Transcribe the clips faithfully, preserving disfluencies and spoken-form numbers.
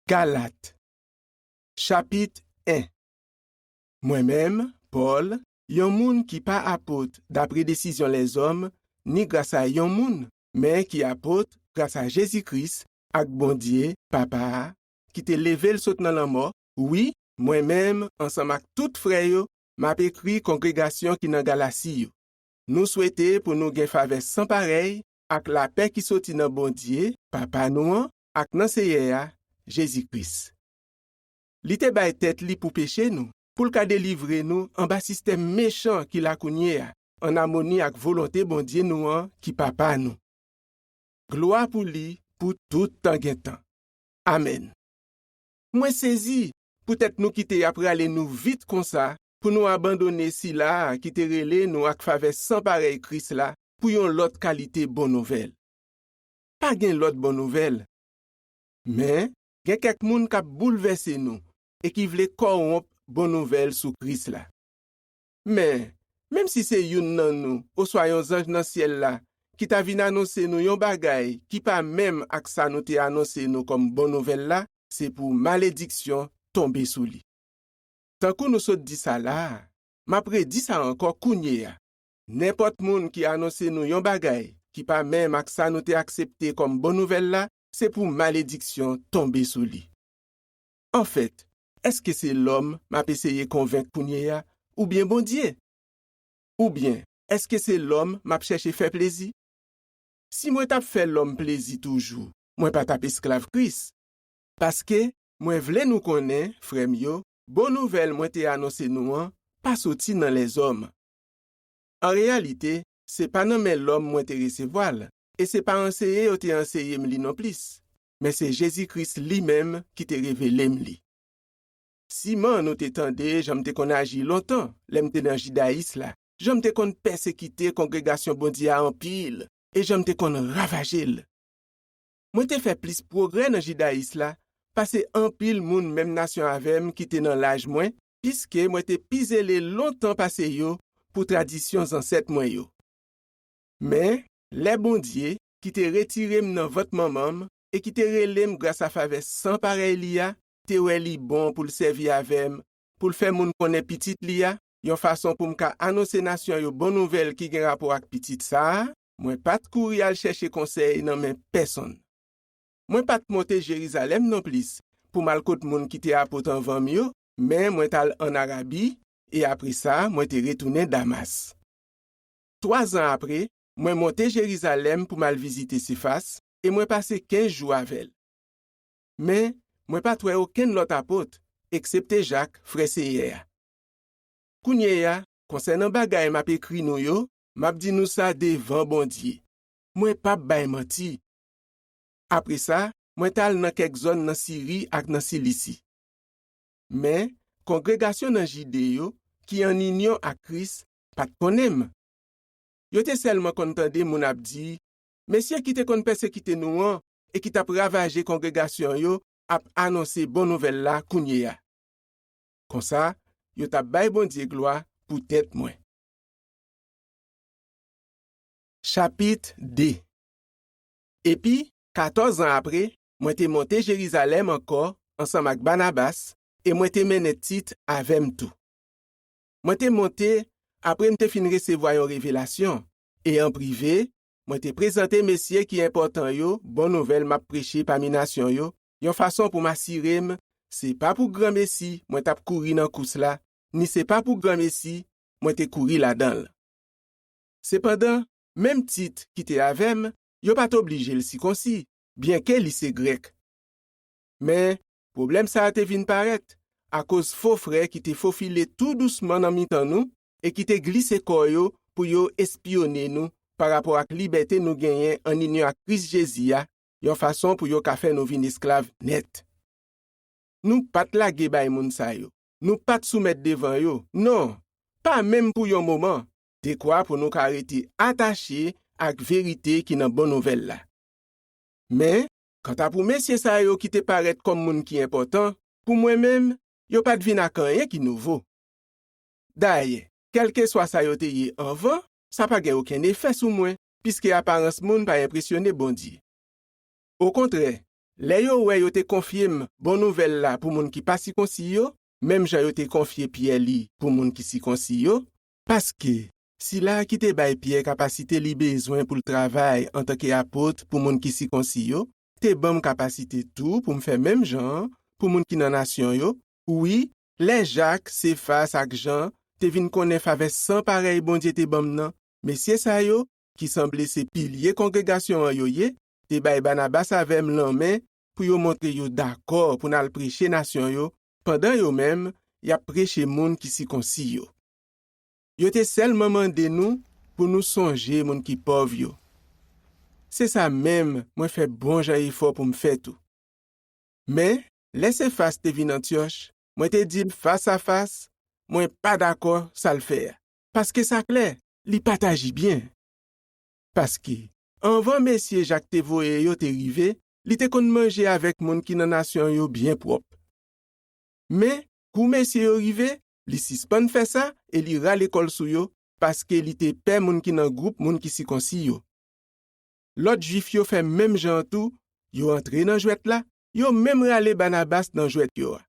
Galat, chapit en. Mwen menm, Pòl, yon moun ki pa apot dapre desizyon lèzòm, ni grasa yon moun, men ki apot grasa Jezi Kris ak Bondye, Papa a, ki te leve l sot nan lanmò, wi, mwen menm, ansanm ak tout frè yo, m ap ekri kongregasyon ki nan Galasi yo. Nou swete pou nou gen favè san parèy ak lapè ki soti nan Bondye, Papa nou an, ak nan Seyè a, Jezi Kris. Li te bay tèt li pou peche nou, pou l ka delivre nou anba sistèm mechan ki la kounye a, ann amoni ak volonte Bondye nou an ki Papa nou. Glwa pou li pou tout tan gen tan. Amèn. Mwen sezi poutèt nou kite y ap rale nou vit konsa pou nou abandone Sila a ki te rele nou ak favè san parèy Kris la pou yon lòt kalite bon nouvèl. Pa gen lòt bon nouvèl. Men, gen kèk moun k ap boulvèse nou e ki vle kòwonp bon nouvèl sou Kris la. Men, menm si se youn nan nou oswa yon zanj nan syèl la ki ta vin anonse nou yon bagay ki pa menm ak sa nou te anonse nou kòm bon nouvèl la, se pou malediksyon tonbe sou li. Tankou nou sot di sa la a, m ap redi sa ankò kounye a. Nenpòt moun ki anonse nou yon bagay ki pa menm ak sa nou te aksepte kòm bon nouvèl la, se pou malediksyon tonbe sou li. Anfèt, èske se lòm m ap eseye konvenk kounye a, oubyen Bondye? Oubyen, èske se lòm m ap chèche fè plezi? Si mwen t ap fè lòm plezi toujou, mwen pa t ap esklav Kris. Paske, mwen vle nou konnen, frè m yo, bon nouvèl mwen te anonse nou an pa soti nan lèzòm. An reyalite, se pa nan men lòm mwen te resevwa l, e se pa anseye yo te anseye m li nonplis, men se Jezi Kris li menm ki te revele m li. Siman nou te tande jan m te konn aji lontan lè m te nan jidayis la, jan m te konn pèsekite kongregasyon Bondye a anpil, e jan m te konn ravaje l. Mwen te fè plis pwogrè nan jidayis la pase anpil moun menm nasyon avè m ki te nan laj mwen, piske mwen te pi zele lontan pase yo pou tradisyon zansèt mwen yo. Men, lè Bondye, ki te retire m nan vant manman m e ki te rele m grasa favè san parèy li a, te wè li bon pou l sèvi avè m, pou l fè moun konnen Pitit li a, yon fason pou m ka anonse nasyon yo bon nouvèl ki gen rapò ak Pitit sa a, mwen pa t kouri al chèche konsèy nan men pèsonn. Mwen pa t monte Jerizalèm nonplis pou m al kot moun ki te apot anvan m yo, men mwen t al ann Arabi, e apre sa, mwen te retounen Damas. Twa zan apre, mwen monte Jerizalèm pou m al vizite Sefas, e mwen pase kenz jou avè l. Men, mwen pa t wè okenn lòt apot, eksepte Jak, frè Seyè a. Kounye a, konsènan bagay m ap ekri nou yo, m ap di nou sa devan Bondye. Mwen p ap bay manti. Apre sa, mwen t al nan kèk zòn nan Siri ak nan Silisi. Men, kongregasyon nan Jide yo, ki ann inyon ak Kris, pa t konnen m. Yo te sèlman konn tande moun ap di, "Mesye ki te konn pèsekite nou an e ki t ap ravaje kongregasyon yo ap anonse bon nouvèl la kounye a." Konsa, yo t ap bay Bondye glwa poutèt mwen. Chapit de. Epi, katòz an apre, mwen te monte Jerizalèm ankò ansanm ak Banabas, e mwen te mennen Tit avè m tou. Mwen te monte apre m te fin resevwa yon revelasyon, e an prive, mwen te prezante mesye ki enpòtan yo bon nouvèl m ap preche pami nasyon yo, yon fason pou m asire m se pa pou granmesi mwen t ap kouri nan kous la, ni se pa pou granmesi mwen te kouri ladan l. Sepandan, menm Tit ki te avè m, yo pa t oblije l sikonsi, byenke li se Grèk. Men, pwoblèm sa a te vin parèt akoz fo frè ki te fofile tou dousman nan mitan nou e ki te glise kò yo pou yo espyone nou parapò ak libète nou genyen ann inyon ak Kris Jezi a, yon fason pou yo ka fè nou vin esklav nèt. Nou pa t lage bay moun sa yo. Nou pa t soumèt devan yo, non, pa menm pou yon moman, dekwa pou nou ka rete atache ak verite ki nan bon nouvèl la. Men, kanta pou mesye sa yo ki te parèt kòm moun ki enpòtan, pou mwen menm, yo pa t vin ak anyen ki nouvo. Dayè, kèlkeswa sa yo te ye anvan, sa pa gen okenn efè sou mwen, piske aparans moun pa enpresyone Bondye. Okontrè, lè yo wè yo te konfye m bon nouvèl la pou moun ki pa sikonsi yo, menm jan yo te konfye Pyè li pou moun ki sikonsi yo, paske sila a ki te bay Pyè kapasite li bezwen pou l travay antanke apot pou moun ki sikonsi yo, te ban m kapasite tou pou m fè menm jan an pou moun ki nan nasyon yo. Wi, lè Jak, Sefas ak Jan te vin konnen favè san parèy Bondye te ban m nan, mesye sa yo, ki sanble se pilye kongregasyon an yo ye, te bay Banabas avè m lanmen pou yo montre yo dakò pou n al preche nasyon yo, pandan yo menm, y ap preche moun ki sikonsi yo. Yo te sèlman mande nou pou nou sonje moun ki pòv yo. Se sa menm mwen fè bon jan efò pou m fè tou. Men, lè Sefas te vin Antyòch, mwen te di l fas a fas, mwen pa dakò sa l fè a, paske sa klè, li pa t aji byen. Paske, anvan mesye Jak te voye yo te rive, li te konn manje avèk moun ki nan nasyon yo byen pwòp. Men, kou mesye yo rive, li sispann fè sa e li rale kò l sou yo, paske li te pè moun ki nan gwoup moun ki sikonsi yo. Lòt Jwif yo fè menm jan an tou, yo antre nan jwèt la, yo menm rale Banabas nan jwèt yo a.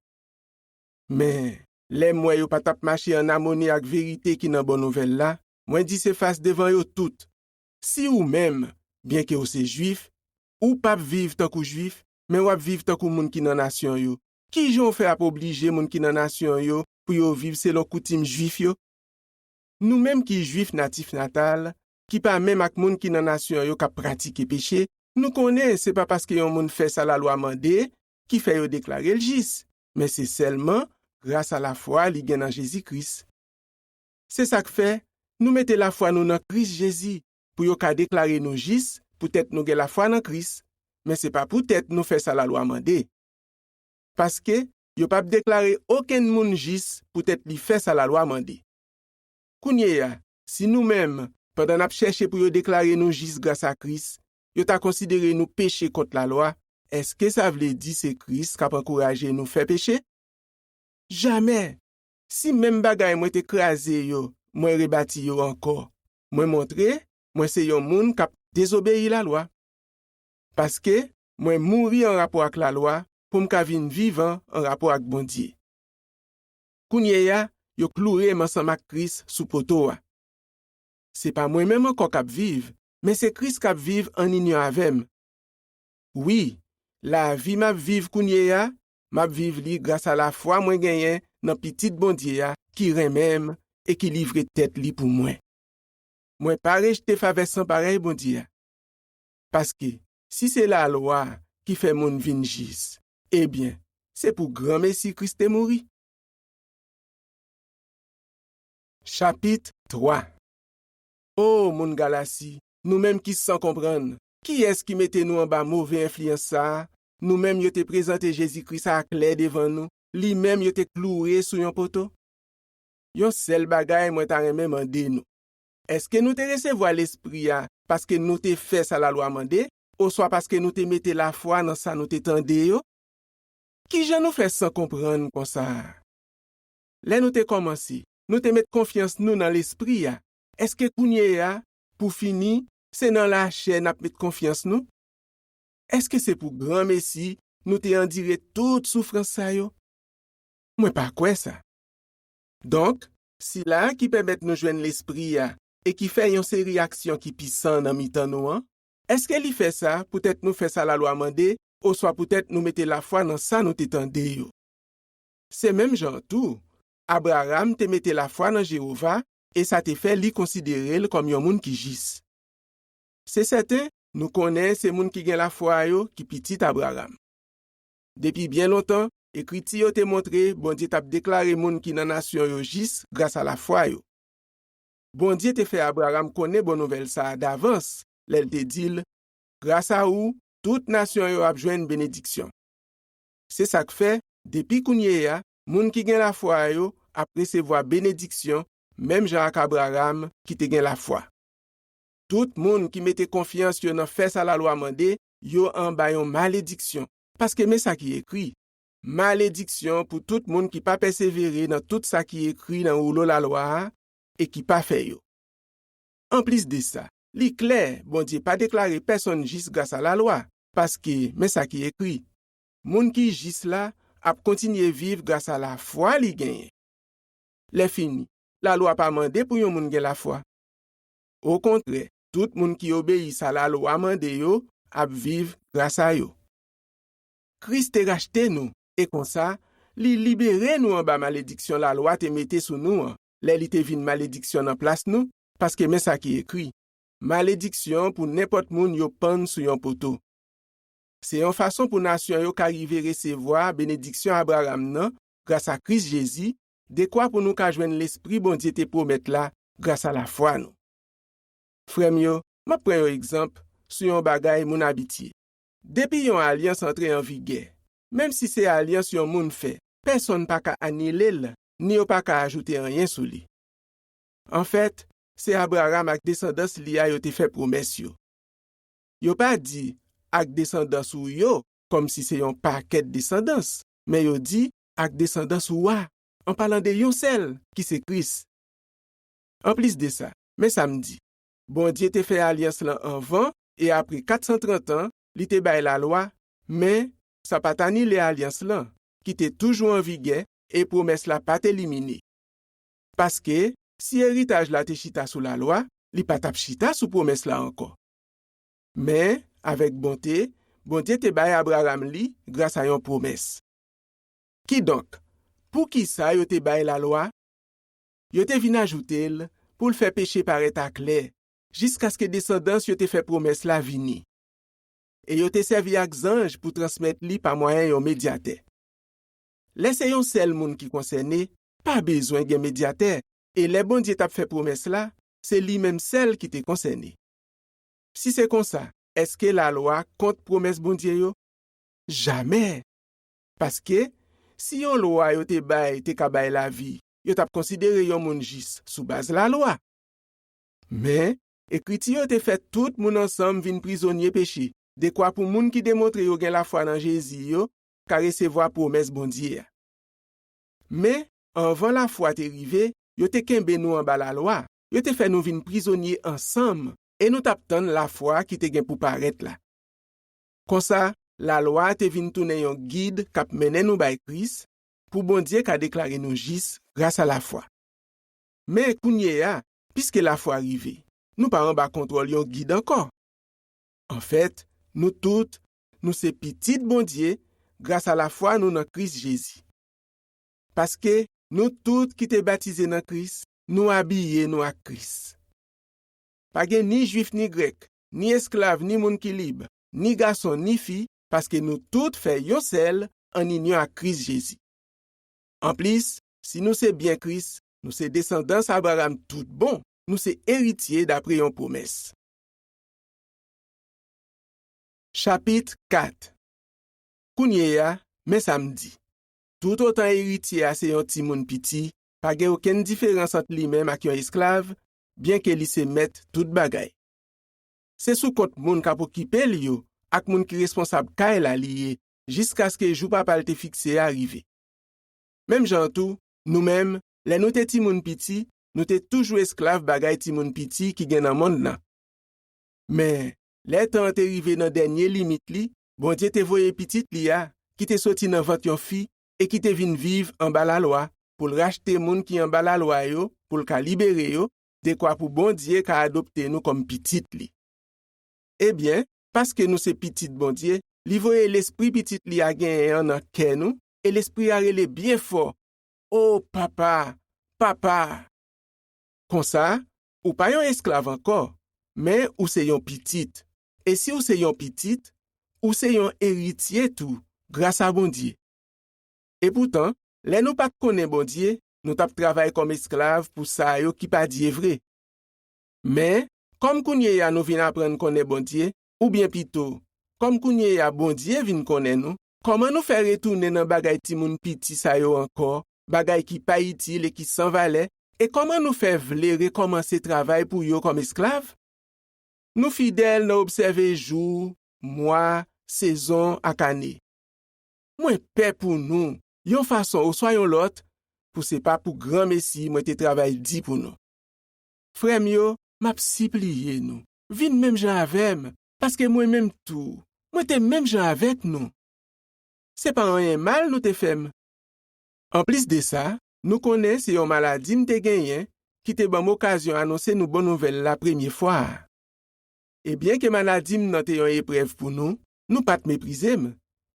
Men, lè m wè yo pa t ap mache ann amoni ak verite ki nan bon nouvèl la, mwen di Sefas devan yo tout, si ou menm, byenke w se Jwif, ou p ap viv tankou Jwif, men w ap viv tankou moun ki nan nasyon yo, kijan w fè ap oblije moun ki nan nasyon yo pou yo viv selon koutim Jwif yo? Nou menm ki Jwif natif natal, ki pa menm ak moun ki nan nasyon yo k ap pratike peche, nou konnen se pa paske yon moun fè sa lalwa mande ki fè yo deklare l jis, men se sèlman gras a lafwa li gen nan Jezi Kris. Se sa k fè, nou mete lafwa nou nan Kris Jezi, pou yo ka deklare nou jis poutèt nou gen lafwa nan Kris, men se pa poutèt nou fè sa lalwa mande. Paske, yo p ap deklare okenn moun jis poutèt li fè sa lalwa mande. Kounye a, si nou menm, pandan n ap chèche pou yo deklare nou jis gras a Kris, yo ta konsidere nou peche kont lalwa, èske sa vle di se Kris k ap ankouraje nou fè peche? Jamè! Si menm bagay mwen te kraze yo, mwen rebati yo ankò, mwen montre mwen se yon moun k ap dezobeyi lalwa. Paske, mwen mouri anrapò ak lalwa pou m ka vin vivan anrapò ak Bondye. Kounye a, yo kloure m ansanm ak Kris sou poto a. Se pa mwen menm ankò k ap viv, men se Kris k ap viv ann inyon avè m. Wi, lavi m ap viv kounye a, m ap viv li gras a lafwa mwen genyen nan Pitit Bondye a ki renmen m e ki livre tèt li pou mwen. Mwen pa rejte favè san parèy Bondye a. Paske, si se lalwa ki fè moun vin jis, ebyen, se pou granmesi Kris te mouri. Chapit twa. O moun Galasi, nou menm ki san konprann, kiyès ki mete nou anba move enfliyans sa a? Nou menm yo te prezante Jezi Kris aklè devan nou, li menm yo te kloure sou yon poto. Yon sèl bagay mwen ta renmen mande nou. Èske nou te resevwa Lespri a paske nou te fè sa lalwa mande, oswa paske nou te mete lafwa nan sa nou te tande yo? Kijan nou fè san konprann konsa a? Lè nou te kòmanse, nou te met konfyans nou nan Lespri a. Èske kounye a, pou fini, se nan lachè n ap met konfyans nou? Èske se pou granmesi nou te andire tout soufrans sa yo? Mwen pa kwè sa. Donk, sila a ki pèmèt nou jwenn Lespri a e ki fè yon seri aksyon ki pisan nan mitan nou an, èske li fè sa poutèt nou fè sa lalwa mande, oswa poutèt nou mete lafwa nan sa nou te tande yo? Se menm jan an tou, Abraram te mete lafwa nan Jewova e sa te fè li konsidere l kòm yon moun ki jis. Se sèten, nou konnen se moun ki gen lafwa yo ki pitit Abraram. Depi byen lontan, Ekriti yo te montre Bondye t ap deklare moun ki nan nasyon yo jis gras a lafwa yo. Bondye te fè Abraram konnen bon nouvèl sa a davans lè l te di l, gras a ou, tout nasyon yo ap jwenn benediksyon. Se sa k fè, depi kounye a, moun ki gen lafwa yo ap resevwa benediksyon, menm jan ak Abraram ki te gen lafwa. Tout moun ki mete konfyans yo nan fè sa lalwa mande, yo anba yon malediksyon, paske men sa ki ekri, malediksyon pou tout moun ki pa pèsevere nan tout sa ki ekri nan woulo lalwa a e ki pa fè yo. Anplis de sa, li klè Bondye pa deklare pèsonn jis gras a lalwa, Paske, men sa ki ekri, moun ki jis la ap kontinye viv grasa lafwa li genyen. Lèfini, lalwa pa mande pou yon moun gen lafwa. Okontrè, tout moun ki obeyi sa lalwa mande yo ap viv grasa yo. Kris te rachte nou, e konsa, li libere nou anba malediksyon lalwa te mete sou nou an, lè li te vin malediksyon nan plas nou, paske men sa ki ekri, malediksyon pou nenpòt moun yo pann sou yon poto. Se yon fason pou nasyon yo ka rive resevwa benediksyon Abraram nan, grasa Kris Jezi, dekwa pou nou ka jwenn lespri Bondye te pwomèt la, grasa lafwa nou. Frè m yo, m ap pran yon egzanp sou yon bagay moun abitye. Depi yon alyans antre an vigè, menm si se alyans yon moun fè, pèsonn pa ka anile l, ni yo pa ka ajoute anyen sou li. Anfèt, se Abraram ak desandans li a yo te fè pwomès yo. Yo pa di, ak desandans ou yo, kòmsi se yon pakèt desandans, men yo di, ak desandans ou a, an palan de yon sèl, ki se Kris. Anplis de sa, men sa m di, Bondye te fè alyans lan anvan, e apre kat san trant an, li te bay lalwa, men sa pa t anile alyans lan, ki te toujou an vigè, e pwomès la pa t elimine. Paske, si eritaj la te chita sou lalwa, li pa t ap chita sou pwomès la ankò. Men, avèk bonte, Bondye te bay Abraram li gras a yon pwomès. Kidonk, poukisa yo te bay lalwa? Yo te vin ajoute l pou l fè peche parèt aklè, jiskaske desandans yo te fè pwomès la vini. E yo te sèvi ak zanj pou transmèt li pa mwayen yon medyatè. Lè se yon sèl moun ki konsène, pa bezwen gen medyatè, e lè Bondye t ap fè pwomès la, se li menm sèl ki te konsène. Si se konsa, èske lalwa kont pwomès Bondye yo? Jamè! Paske, si yon lwa yo te bay te ka bay lavi, yo t ap konsidere yon moun jis sou baz lalwa. Men, Ekriti yo te fè tout moun ansanm vin prizonye peche, dekwa pou moun ki demontre yo gen lafwa nan Jezi yo ka resevwa pwomès Bondye a. Men, anvan lafwa te rive, yo te kenbe nou anba lalwa, yo te fè nou vin prizonye ansanm, e nou t ap tann lafwa ki te gen pou parèt la. Konsa, lalwa a te vin tounen yon gid k ap mennen nou bay Kris, pou Bondye ka deklare nou jis gras a lafwa. Men kounye a, piske lafwa rive, nou pa anba kontwòl yon gid ankò. Anfèt, nou tout, nou se pitit Bondye gras a lafwa nou nan Kris Jezi. Paske, nou tout ki te batize nan Kris, nou abiye nou ak Kris. Pa gen ni Jwif ni Grèk, ni esklav ni moun ki lib, ni gason ni fi, paske nou tout fè yon sèl ann inyon ak Kris Jezi. Anplis, si nou se byen Kris, nou se desandans Abraram tout bon, nou se eritye dapre yon pwomès. Chapit kat. Kounye a, men sa m di. Toutotan eritye a se yon timoun piti, pa gen okenn diferans ant li menm ak yon esklav, byenke li se mèt tout bagay. Se sou kont moun k ap okipe l yo ak moun ki responsab kay la li ye, jiskaske jou papa l te fikse a rive. Menm jan an tou, nou menm, lè nou te timoun piti, nou te toujou esklav bagay timoun piti ki gen nan monn nan. Men, lè tan an te rive nan dènye limit li, Bondye te voye Pitit li a, ki te soti nan vant yon fi e ki te vin viv anba lalwa, pou l rachte moun ki anba lalwa yo, pou l ka libere yo, dekwa pou Bondye ka adopte nou kòm pitit li. Ebyen, paske nou se pitit Bondye, li voye Lespri Pitit li a genyen an nan kè nou, e Lespri a rele byen fò, "O Papa, Papa!" Konsa, ou pa yon esklav ankò, men ou se yon pitit. E si ou se yon pitit, ou se yon eritye tou, gras a Bondye. Epoutan, lè nou pa t konnen Bondye, nou t ap travay kòm esklav pou sa yo ki pa Dye vre. Men, kòm kounye a nou vin aprann konnen Bondye, oubyen pito, kòm kounye a Bondye vin konnen nou, kòman nou fè retounen nan bagay timoun piti sa yo ankò, bagay ki pa itil e ki san valè, e kòman nou fè vle rekòmanse travay pou yo kòm esklav? Nou fidèl nan obsève jou, mwa, sezon ak ane. Mwen pè pou nou, yon fason oswa yon lòt, pou se pa pou granmesi mwen te travay di pou nou. Frè m yo, m ap sipliye nou, vin menm jan avè m, paske mwen menm tou, Mwen te menm jan avèk nou. Se pa anyen mal nou te fè m. Anplis de sa, nou konnen se yon maladi m te genyen ki te ban m okazyon anonse nou bon nouvèl la premye fwa a. E byenke maladi m nan te yon eprèv pou nou, nou pa t meprize m,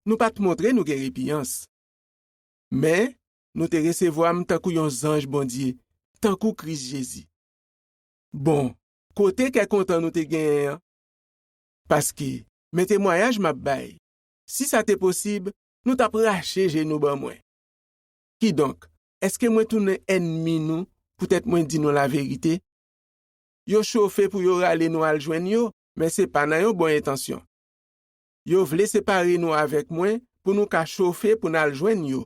nou pa t montre nou gen repiyans. Men, nou te resevwa m tankou yon zanj Bondye, tankou Kris Jezi. Bon, kote kè kontan nou te genyen an? Paske, men temwayaj m ap bay, si sa te posib, nou t ap rache je nou ban mwen. Kidonk, èske mwen tounen ènmi nou poutèt mwen di nou laverite? Yo chofe pou yo rale nou al jwenn yo, men se pa nan yon bon entansyon. Yo vle separe nou avèk mwen pou nou ka chofe pou n al jwenn yo.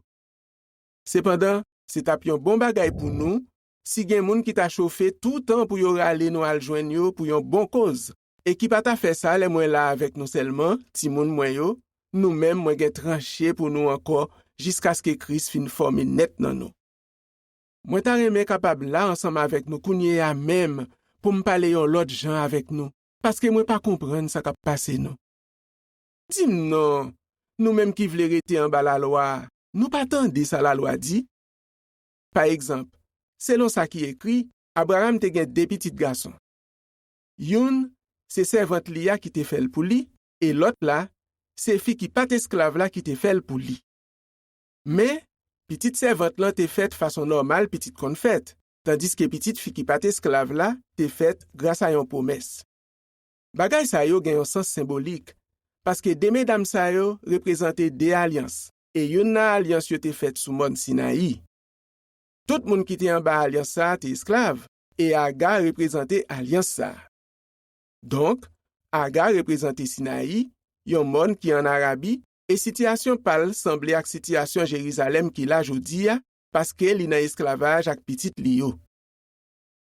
Sepandan, se t ap yon bon bagay pou nou si gen moun ki ta chofe toutan pou yo rale nou al jwenn yo pou yon bon koz, e ki pa ta fè sa lè mwen la avèk nou sèlman, timoun mwen yo, nou menm mwen gen tranche pou nou ankò jiskaske Kris fin fòme nèt nan nou. Mwen ta renmen kapab la ansanm avèk nou kounye a menm pou m pale yon lòt jan avèk nou, paske mwen pa konprann sa k ap pase nou. Di m non, nou menm ki vle rete anba lalwa a, nou pa tande sa lalwa di? Pa egzanp, selon sa ki ekri, Abraram te gen de pitit gason. Youn, se sèvant li a ki te fè l pou li, e lòt la, se fi ki pa t esklav la ki te fè l pou li. Men, pitit sèvant lan te fèt fason nòmal pitit konn fèt, tandiske pitit fi ki pa t esklav la te fèt gras a yon pwomès. Bagay sa yo gen yon sans senbolik, paske de medam sa yo reprezante de alyans, e youn nan alyans yo te fèt sou mòn Sinayi. Tout moun ki te anba alyans sa a te esklav, e Aga reprezante alyans sa a. Donk, Aga reprezante Sinayi, yon mòn ki ann Arabi, e sitiyasyon pa l sanble ak sitiyasyon Jerizalèm ki la jodi a, paske li nan esklavaj ak pitit li yo.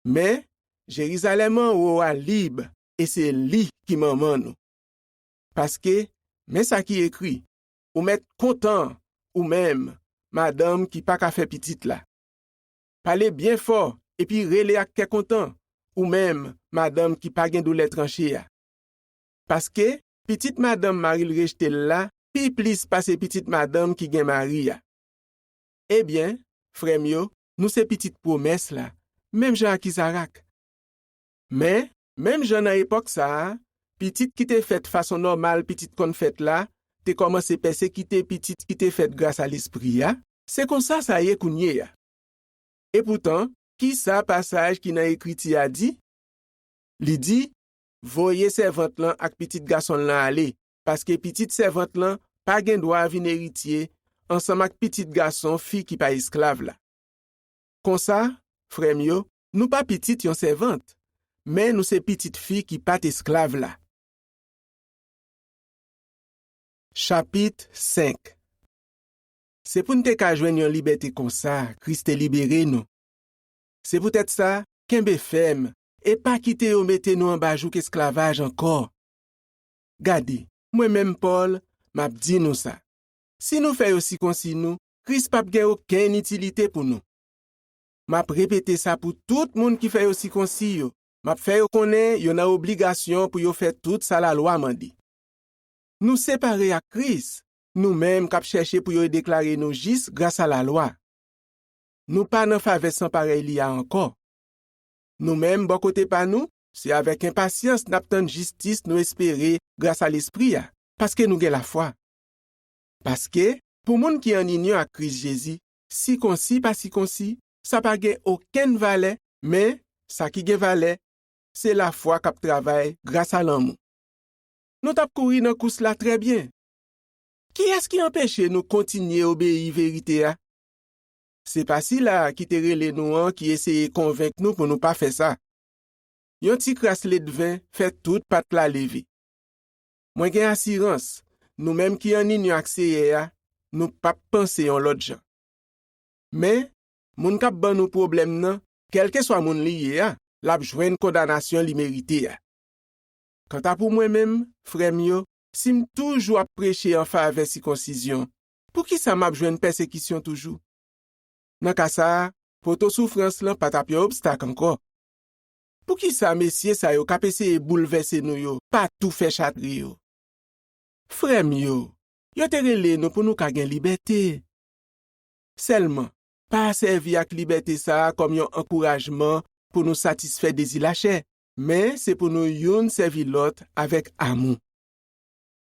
Men, Jerizalèm anwo a lib, e se li ki manman nou. Paske, men sa ki ekri, ou mèt kontan, ou menm, madanm ki pa ka fè pitit la. Pale byen fò, epi rele ak kè kontan, ou menm, madanm ki pa gen doulè tranche a. Paske, pitit madanm mari l rejte l la pi plis pase pitit madanm ki gen mari a. Ebyen, frè m yo, nou se pitit pwomès la, menm jan ak Izarak. Men, menm jan nan epòk sa a, pitit ki te fèt fason nòmal pitit konn fèt la te kòmanse pèsekite pitit ki te fèt gras a Lespri a, se konsa sa ye kounye a. Epoutan, ki sa pasaj ki nan Ekriti a di? Li di, voye sèvant lan ak pitit gason l lan ale, paske pitit sèvant lan pa gen dwa vin eritye ansanm ak pitit gason fi ki pa esklav la. Konsa, frè m yo, nou pa pitit yon sèvant, men nou se pitit fi ki pa t esklav la. Chapit senk. Se pou n te ka jwenn yon libète konsa, Kris te libere nou. Se poutèt sa, kenbe fèm, e pa kite yo mete nou anba jouk esklavaj ankò. Gade, mwen menm Pòl, m ap di nou sa. Si nou fè yo sikonsi nou, Kris p ap gen okenn itilite pou nou. M ap repete sa pou tout moun ki fè yo sikonsi yo. M ap fè yo konnen yo nan obligasyon pou yo fè tout sa lalwa mande. Nou separe ak Kris, nou menm k ap chèche pou yo deklare nou jis gras a lalwa. Nou pa nan favè san parèy li a ankò. Nou menm, bò kote pa nou, se avèk enpasyans n ap tann jistis nou espere gras a Lespri a, paske nou gen lafwa. Paske, pou moun ki an inyon ak Kris Jezi, sikonsi pa sikonsi, sa pa gen okenn valè, men, sa ki gen valè, se lafwa k ap travay gras a lanmou. Nou t ap kouri nan kous la trè byen. Kiyès ki anpeche nou kontinye obeyi verite a? Se pa sila ki te rele nou an ki eseye konvenk nou pou nou pa fè sa. Yon ti kras ledven fè tout pat la leve. Mwen gen asirans, nou menm ki an inyon ak Seyè a, nou p ap panse yon lòt jan. Men, moun k ap ban nou pwoblèm nan, kèlkeswa moun li ye a, l ap jwenn kondanasyon li merite a. Kanta pou mwen menm, frè m yo, si m toujou ap preche an favè sikonsizyon, poukisa m ap jwenn pèsekisyon toujou? Nan ka sa a, poto soufrans lan pa t ap yon obstak ankò. Poukisa mesye sa yo k ap eseye boulvèse nou yo pa tou fè chatre yo? Frè m yo, yo te rele nou pou nou ka gen libète. Sèlman, pa sèvi ak libète sa a kòm yon ankourajman pou nou satisfè dezi lachè, men se pou nou youn sèvi lòt avèk amou.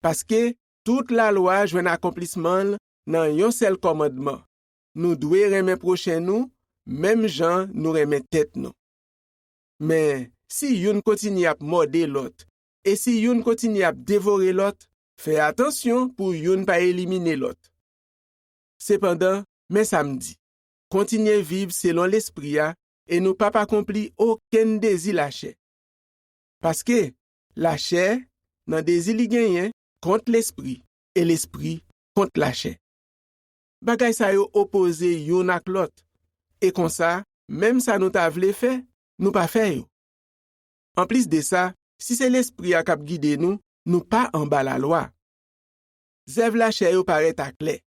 Paske tout lalwa jwenn akonplisman l nan yon sèl kòmandman: nou dwe renmen pwochen nou menm jan nou renmen tèt nou. Men, si youn kontinye ap mòde lòt, e si youn kontinye ap devore lòt, fè atansyon pou youn pa elimine lòt. Sepandan, men sa m di, kontinye viv selon Lespri a, e nou p ap akonpli okenn dezi lachè. Paske, lachè, nan dezi li genyen, kont Lespri, e Lespri kont lachè. Bagay sa yo opoze youn ak lòt, e konsa, menm sa nou ta vle fè, nou pa fè yo. Anplis de sa, si se Lespri a k ap gide nou, nou pa anba lalwa. Zèv lachè yo parèt aklè.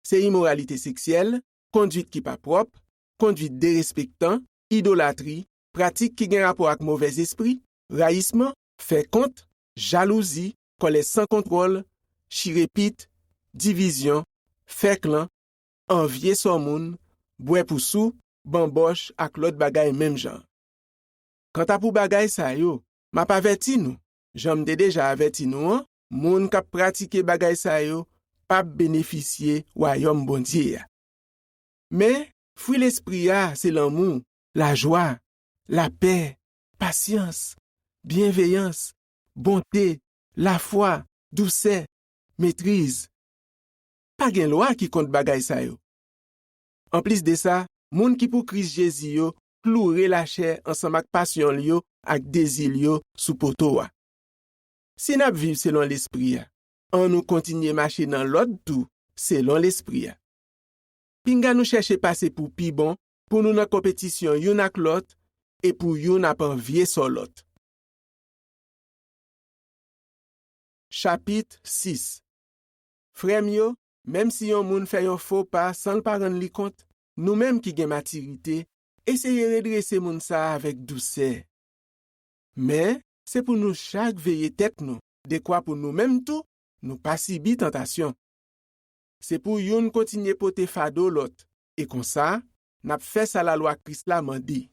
Se imoralite seksyèl, konduit ki pa pwòp, konduit derespektan, idolatri, pratik ki gen rapò ak movèzespri, rayisman, fè kont, jalouzi, kòlè san kontwòl, chire pit, divizyon, fè klan, anvye sò moun, bwè pou sou, banbòch ak lòt bagay menm jan. Kanta pou bagay sa yo, m ap avèti nou, jan m te deja avèti nou an, moun k ap pratike bagay sa yo p ap benefisye Wayòm Bondye a. Men, fwi Lespri a se lanmou, lajwa, lapè, pasyans, byenveyans, bonte, lafwa, dousè, metriz. Pa gen lwa ki kont bagay sa yo. Anplis de sa, moun ki pou Kris Jezi yo kloure lachè ansanm ak pasyon l yo ak dezi l yo sou poto a. Si n ap viv selon Lespri a, ann nou kontinye mache nan lòd tou selon Lespri a. Pinga nou chèche pase pou pi bon, pou nou nan konpetisyon youn ak lòt, e pou youn ap anvye sò lòt. Chapit sis. Frè m yo, menm si yon moun fè yon fo pa san l pa rann li kont, nou menm ki gen matirite, eseye redrese moun sa a avèk dousè. Men, se pou nou chak veye tèt nou, dekwa pou nou menm tou, nou pa sibi tantasyon. Se pou youn kontinye pote fado lòt, e konsa, n ap fè sa lalwa Kris la mande.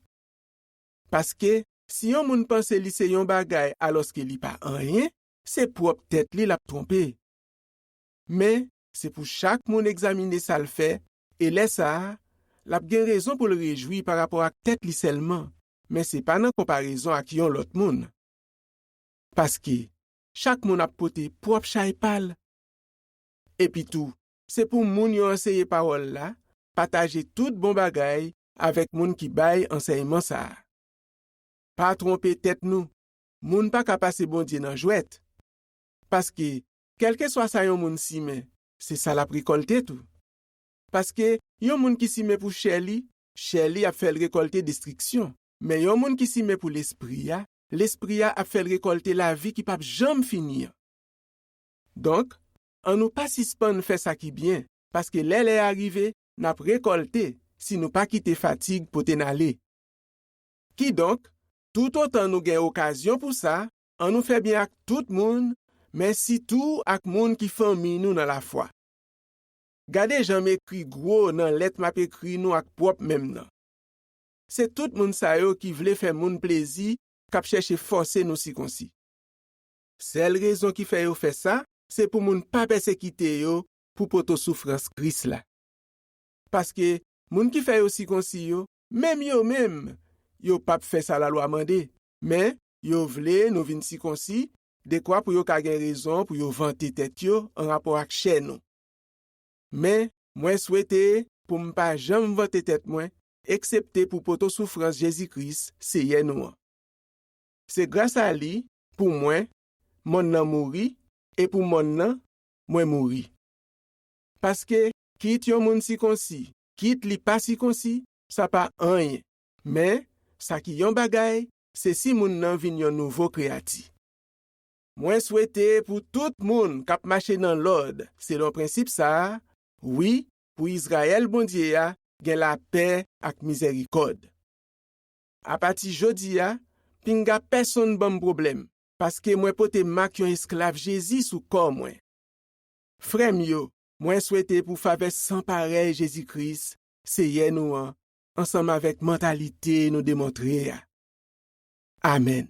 Paske, si yon moun panse li se yon bagay alòske li pa anyen, se pwòp tèt li l ap twonpe. Men, se pou chak moun egzamine sa l fè, e lè sa a, l ap gen rezon pou l rejwi parapò ak tèt li sèlman, men se pa nan konparezon ak yon lòt moun. Paske, chak moun ap pote pwòp chay pa l. Epitou, se pou moun yo anseye pawòl la pataje tout bon bagay avèk moun ki bay ansèyman sa a. Pa twonpe tèt nou, moun pa ka pase Bondye nan jwèt. Paske, kèlkeswa sa yon moun simen, se sa l ap rekòlte tou. Paske, yon moun ki simen pou chè li, chè li ap fè l rekòlte destriksyon. Men yon moun ki simen pou Lespri a, Lespri a ap fè l rekòlte lavi ki p ap janm fini an. Donk, ann nou pa sispann fè sa ki byen, paske lè lè a rive, n ap rekòlte si nou pa kite fatig pote n ale. Kidonk, toutotan nou gen okazyon pou sa, ann nou fè byen ak tout moun, men sitou ak moun ki fanmi nou nan lafwa. Gade jan m ekri gwo nan lèt m ap ekri nou ak pwòp men m nan. Se tout moun sa yo ki vle fè moun plezi k ap chèche fòse nou sikonsi. Sèl rezon ki fè yo fè sa, se pou moun pa pèsekite yo pou poto soufrans Kris la. Paske, moun ki fè yo sikonsi yo, menm yo menm, yo p ap fè sa lalwa mande, men yo vle nou vin sikonsi, dekwa pou yo ka gen rezon pou yo vante tèt yo anrapò ak chè nou. Men, mwen swete pou m pa janm vante tèt mwen, eksepte pou poto soufrans Jezi Kris, Seyè nou an. Se gras a li, pou mwen, monn nan mouri, e pou monn nan, mwen mouri. Paske, kit yon moun sikonsi, kit li pa sikonsi, sa pa anyen. Men, sa ki yon bagay, se si moun nan vin yon nouvo kreyati. Mwen swete pou tout moun k ap mache nan lòd selon prensip sa a, wi, pou Izrayèl Bondye a gen lapè ak mizèrikòd. Apati jodi a, pinga pèsonn ban m pwoblèm, paske mwen pote mak yon esklav Jezi sou kò mwen. Frè m yo, mwen swete pou favè san parèy Jezi Kris, Seyè nou an, ansanm avèk mantalite nou demontre a. Amèn.